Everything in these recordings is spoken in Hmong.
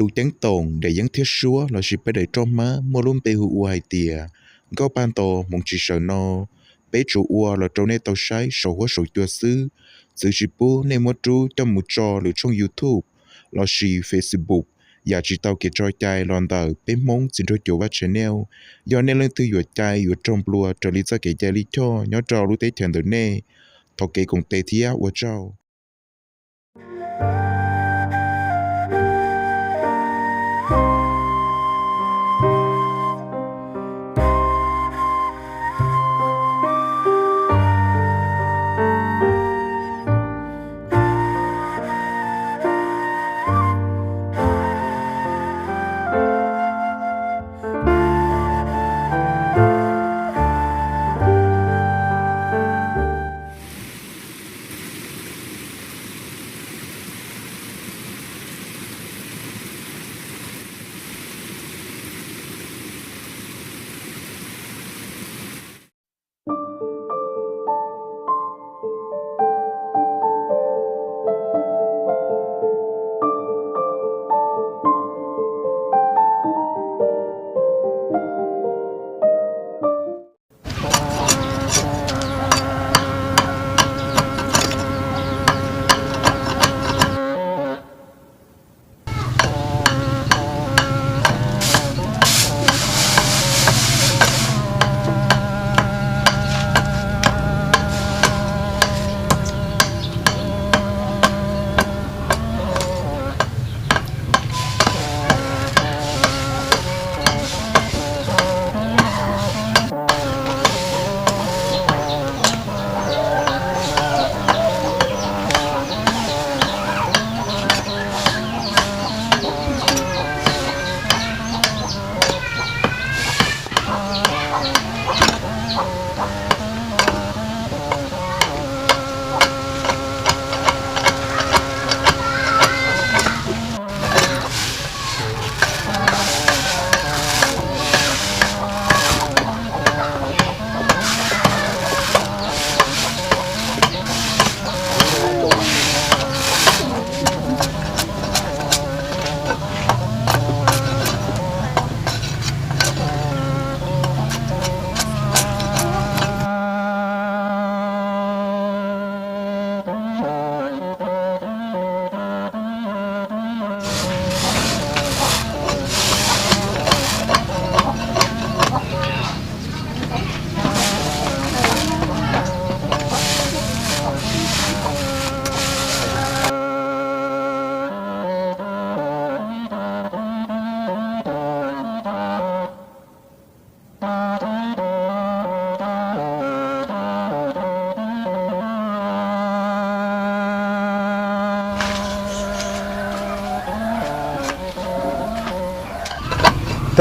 Tus ceeb toom daim yeeb thiab suab lossis peb daim roj hmab muaj lub npe hu ua hais tias Nkauj Paj Nto Hmoov Tsis Sawm no, peb tsuas ua los rau nej tau saib saum huab saum cua xwb, txwv tsis pub nej muab rub coj mus tso lwm tshooj YouTube lossis Facebook yam tsis tau kev tso cai los ntawm peb Hmoob Txiv Nraug Cuam Vaj Channel. Yog nej leej twg yuam cai yuav raug nplua raws li txoj kev cai lij choj nyob rau lub teb chaws ntawm nej, thov kev koom tes thiab ua tsaug.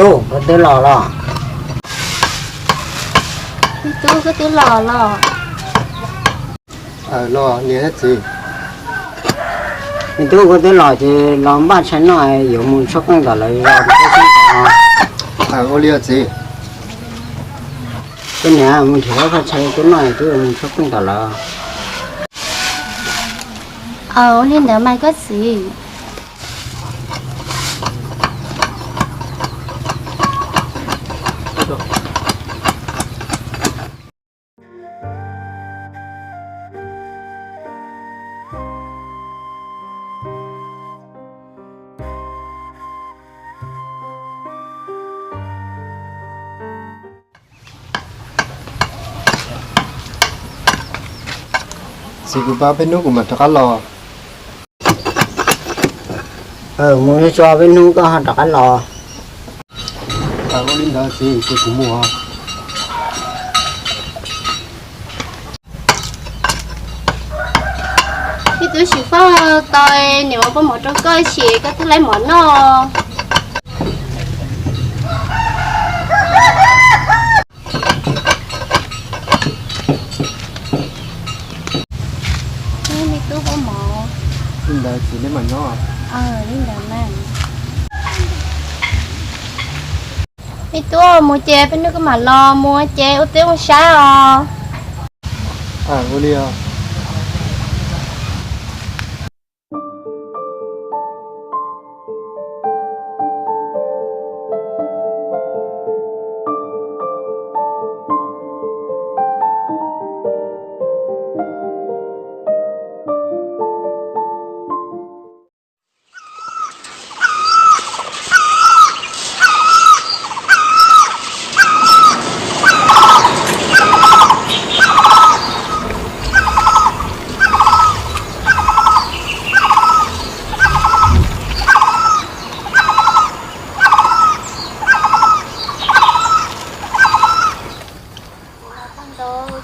Tub, koj twb los los? Me tub, koj twb los los? Los niam thiab txiv. Me tub, koj twb los ces los npaj tshais noj, yuav mus tshuab qeej tom lawv zos. Ua li txiv. Koj niam, mus nrhiav lub qhov tshais tub noj, twb yuav mus tshuab qeej tom lawv. Ua li ntawd mas koj txiv. Txiv, kuv pab peb hnub kuv mam rov qab los. Mus tso peb hnub koj ho rov qab los. Ua li ntawd txiv, ces kuv mus. Me tub Sim Faj, tau niam ua pob mov rau koj sim koj twb laib mov noj. Me tub pob mov. Li ntawd txiv, neb mam nyob. Li ntawd mas. Me tub, mus ces peb hnub koj mam los, mus ces ua teb ua saib os. Ua li os.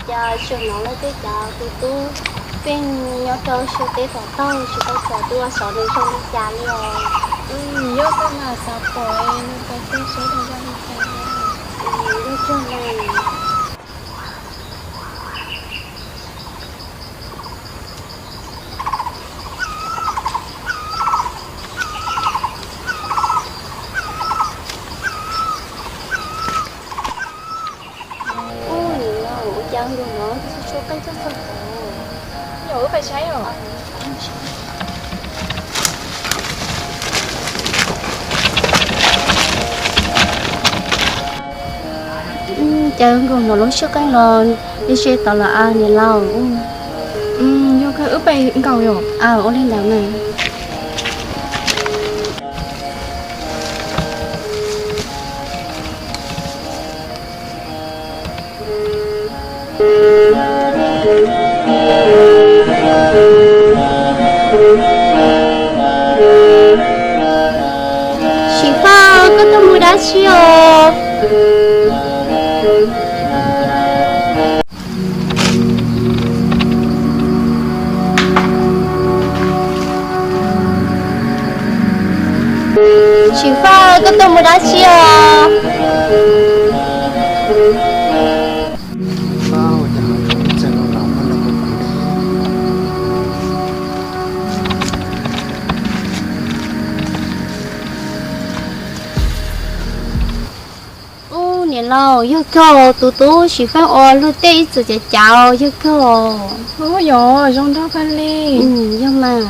Cas suav no lawv tej cov tus tub pheej nyob rau suav teb tom tog tsis tau txog tuaj saib nws zoo li cas li os. Yog koj mas xav pom nws pais txog seb nws zoo li cas. Yog kawg li. Ub, niam laus, ua cas nkaus no twb tshuab qeej txog txog tod. Nyuam wb pais saib os. Cas nkaus no lub tshuab qeej los li se tod los as niam laus. Yog kawg, wb pais nkaus yom. Aw, ua li ntawd mas. Xim Faj, koj tuaj mus dab tsi os? Xim Faj, koj tuaj mus dab tsi os? Ub, niam laus, yog kawg, tus tub Xim Faj ua luag tej ib txwm cav cav, yog kawg. Ub, yog zoo nraug kawg li. Yog mas.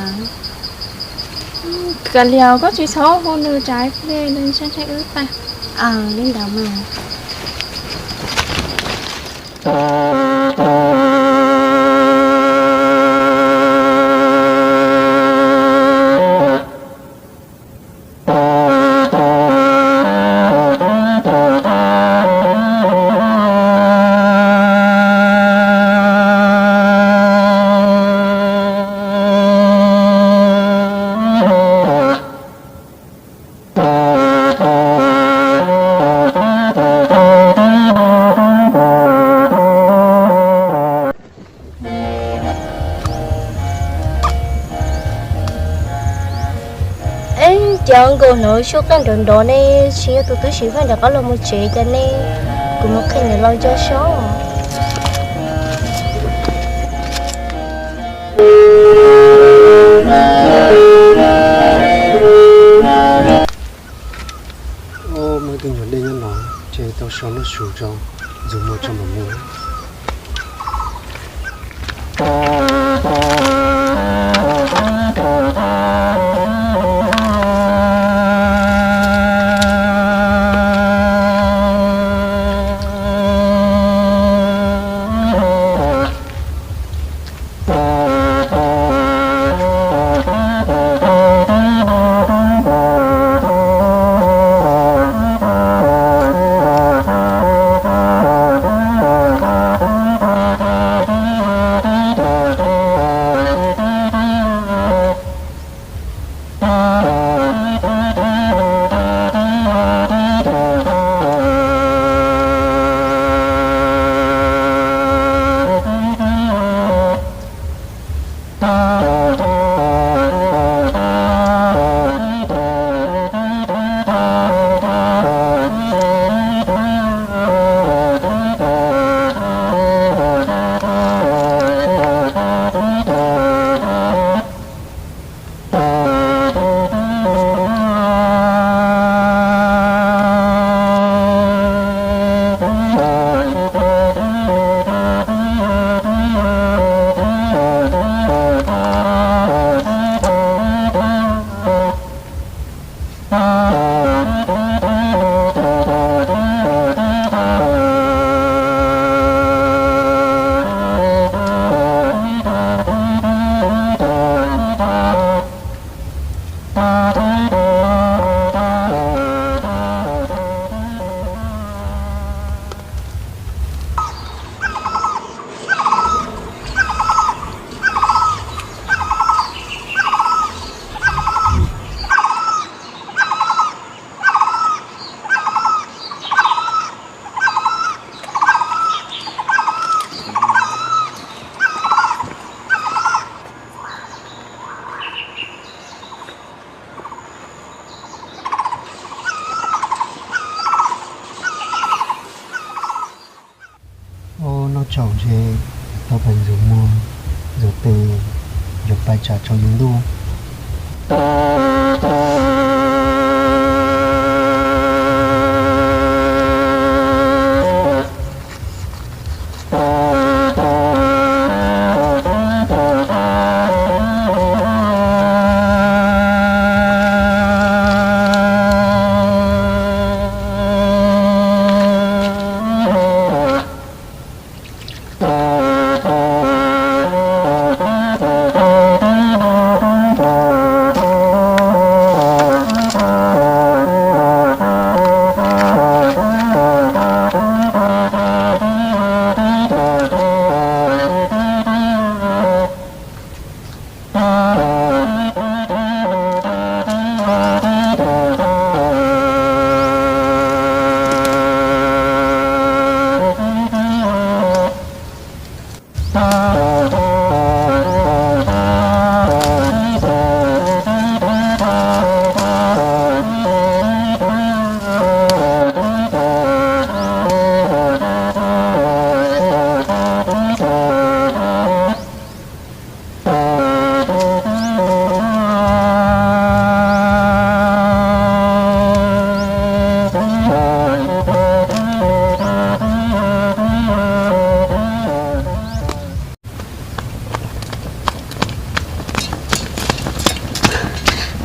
Kav liam, koj tsis txhob hu nws, tsam ib pliag nws ntshai ntshai wb tag. Aw, li ntawd mas. Eb, cas nkaus no tshuab qeej nrov nrov ne, tsis yog tus tub Xim Faj rov qab los mus tsev cas ne? Kuv mus qhia niam laus tso seb. Muaj ib tug nyuag dej nyob no, ces tau so noj su tso, ntxuag muag tso mam mus. Tsaus ntshe tau pais ntxuav muag ntxuav tes, yuav pais tsam tsaus yus ntuj.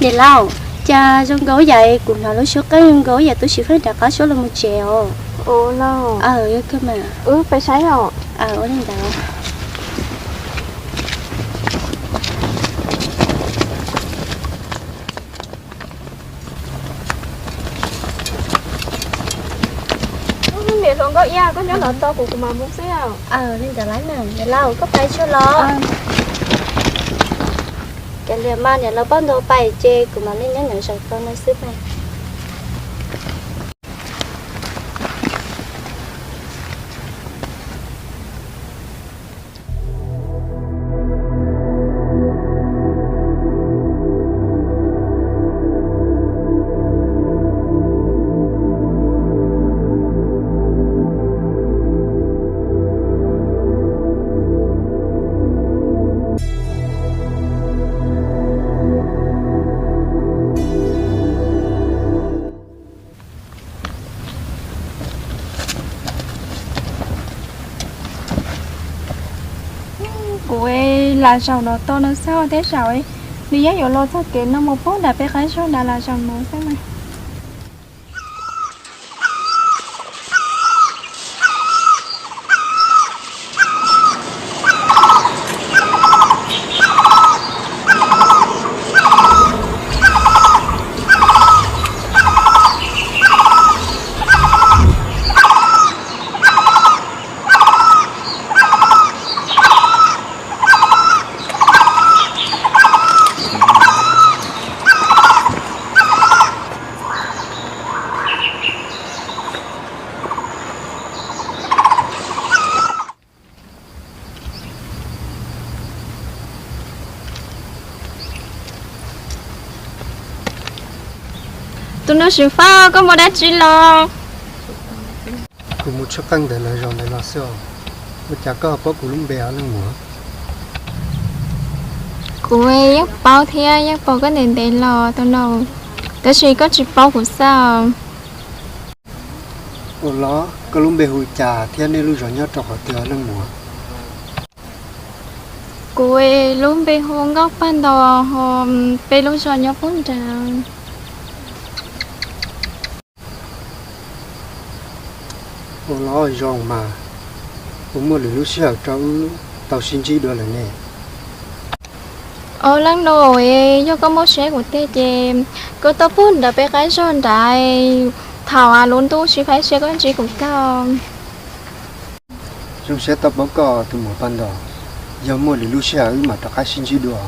Niam laus, cas zoo nkaus yam kuv hnov lub suab qeej zoo nkaus yam tub siv feej rov qab suab los mus tsev os. Aw, yog kawg mas. Ua li ntawd. Niam hluas Nkauj Iab, koj nyob no tos kuv, kuv mam mus xwb. Aw, li ntawd lawm, niam laus koj pais tsuag los. Kav liam mas, niam laus Paj Ntau pais ces kuv mam li nyob nyob saum tau no xwb mas. Kuv lam zaum no tau no xwb, tej zaum nws yeej yuav los txog kev no mus pub nram peb qab zog nrad, lam zaum no xwb mas. Tus nus Xwm Faj, koj mus dab tsi los? Kuv mus tshuab qeej ntawm lawv zos ntawd los xwb os. Ua cas koj ho paub kuv lub npe os leej muam? Kuv yeej paub thiab yeej pom koj ntev ntev los tus nus, tab sis koj tsis paub kuv xwb os. Ua los koj lub npe hu cas thiab nej lub zos nyob rau qhov twg os leej muam? Kuv lub npe hu Nkauj Paj Ntau, ho peb lub zos nyob pub nrad. Ua los zoo mas, puas muaj lwm lub sij hawm rau wb tau sib ntsib dua lawm ne? Os leej nus, yog koj muaj siab kuv tiag ces koj tuaj pug nram peb qab zog nrad, thaum lub ntuj sib faib siab koj ntsib kuv tau. Zoo siab tau paub koj tus muam Paj Ntau, yog muaj lwm lub sij hawm wb mam rov qab sib ntsib dua.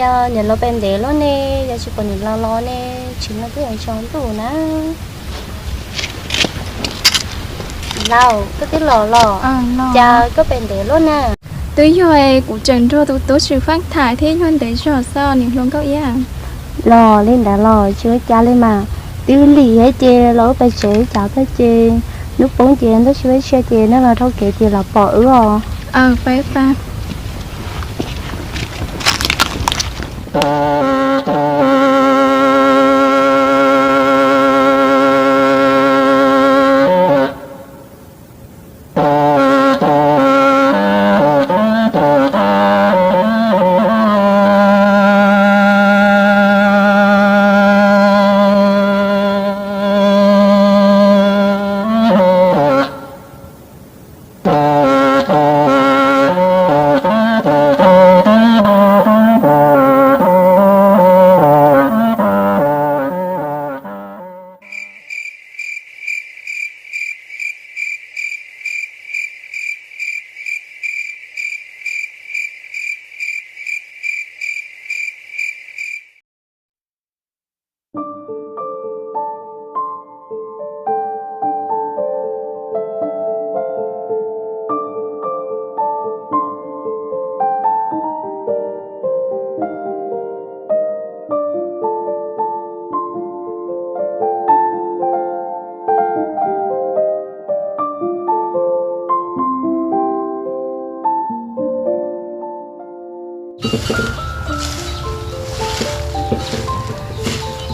Niam laus pem ntev luaj ne, yog tsis pom niam laus los ne, tsis no twb yuav tsaus ntuj na. Laus, koj twb los los? Cas koj pem ntev luaj na? Twb yog kuv tseem nrog tus tub Tsis Faaj tham thiab yog ntev zog xwb niam hluas Nkauj Iab. Los li ntawd los tsis ua cas li mas, twb lig thiab ces los wb pais tsev, tsam tag ces hnub poob ces ntab tsis ua sia ces nej los dhau kev ces los pom wb os.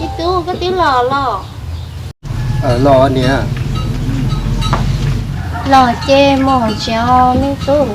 Ib tug, koj twb los los? Los niam. Los ces mus tsev os me tub.